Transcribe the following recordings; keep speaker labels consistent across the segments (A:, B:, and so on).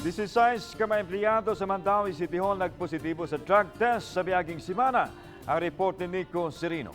A: 16 ka mga empleyado sa Mandaue City Hall nagpositibo sa drug test sa miaging semana. Ang report ni Nico Serino.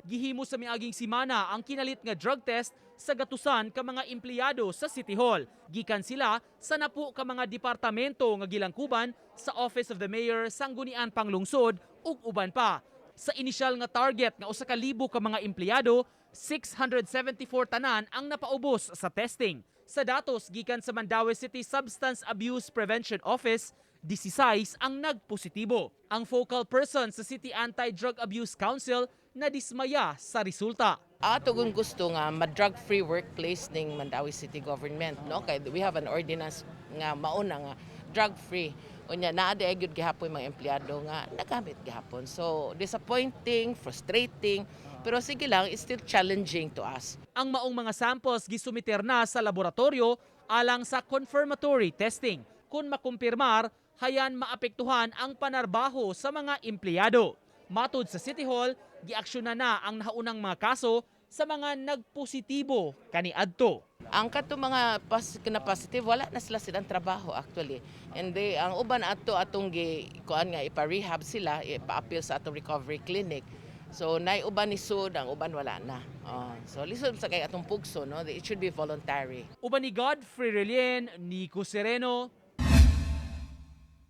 B: Gihimo sa miaging simana ang kinalit nga drug test sa gatusan ka mga empleyado sa City Hall. Gikan sila sa napu ka mga departamento nga gilangkuban sa Office of the Mayor, Sangguniang Panglungsod ug uban pa. Sa inisyal nga target nga 1,000 ka mga empleyado, 674 tanan ang napaubos sa testing. Sa datos gikan sa Mandaue City Substance Abuse Prevention Office, 16 ang nagpositibo. Ang focal person sa City Anti-Drug Abuse Council na dismaya sa resulta.
C: Ato gung gusto nga ma-drug free workplace ning Mandaue City Government, no? Kay we have an ordinance nga mauna nga drug free. Unya naa diay gyud gihapon mga empleyado nga nagamit gihapon. So disappointing, frustrating, pero sige lang, it's still challenging to us.
B: Ang maong mga samples gisumiter na sa laboratorio alang sa confirmatory testing. Kung makumpirmar, hayan maapektuhan ang panarbaho sa mga empleyado. Matod sa City Hall, giaksyonan na ang nahaunang mga kaso sa mga nagpositibo kaniadto.
C: Ang kato mga na positive, wala na sila silang trabaho actually. And they, ang uban ato atong gi kuan nga ipa-rehab sila, ipa-appeal sa atong recovery clinic. So nay uban ni sud, ang uban wala na. Oh, so lisod sa kay atong pugso, no? It should be voluntary.
B: Uban ni Godfrey Relien, Nico Sereno,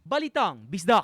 B: Balitang Bisdak.